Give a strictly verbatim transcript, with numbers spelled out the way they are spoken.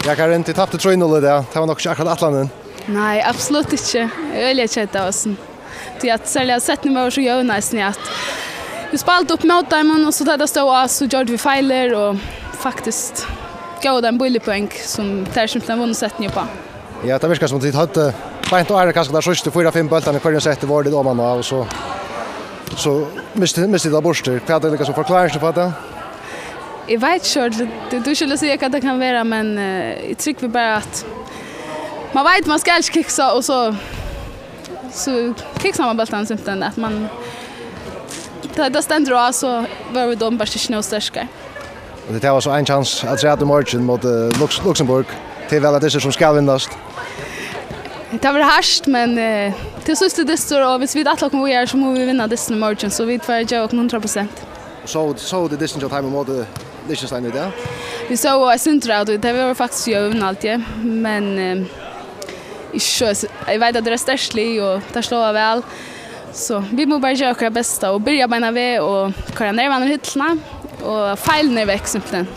Ja, Karin, tit taptu trý null í dag. Tað var nokk ikki akkurát ætlanin. Nei, absolutt ikki. Eg er øgiliga kedd av oss. Tí at serliga seinni vóru so jøvn eisini, at vit spældu upp móti teimum, og so tá tað stóð á, so gjørdu vit feilir, og faktiskt góvu teimum bílipoeng, sum tær simpelthen vunnu seinni upp á. Ja, tað virkar sum tit høvdu beint áðrenn kanska teir síðstu fýra, fimm bóltarnar í hvørjum setti vóru tit oman á, og so, so mistu, mistu tit tað burtur. Hvat er líka so forklaringin upp á tað? Eg veit ikki, tú, tú skulu siga hvat tað kann vera, men eh, eg trúgvi bara at man veit, man skal ikki kiksa, og so, so kiksar man bóltarnar simpelthen, at man, tá tað stendur á, so vóru vit openbart ikki nóg sterkar. Og tit hava so ein chans afturat í morgin móti Lux-, Luxemburg. Tað er væl at dystur sum skal vinnast. Tað verður hart, men eh, til síðst er dystur, og hvis vit ætla okkum víðari, so mugu vit vinna dystin í morgin, so vit fara at geva okkum hundrað prosent. Sóu, sóu tit dystin hjá teimum móti Liechtenstein í dag? Vit sóu eitt sindur av tí, tað var faktiskt jøvn alt, ja. Men eh, ikki so, eg veit at tað er sterkt lið, og tað sláa væl. So vit mugu bara gera okkara besta og byrja beinanvegin og koyra nervarnar í hillina og feilirnar vekk simpelthen.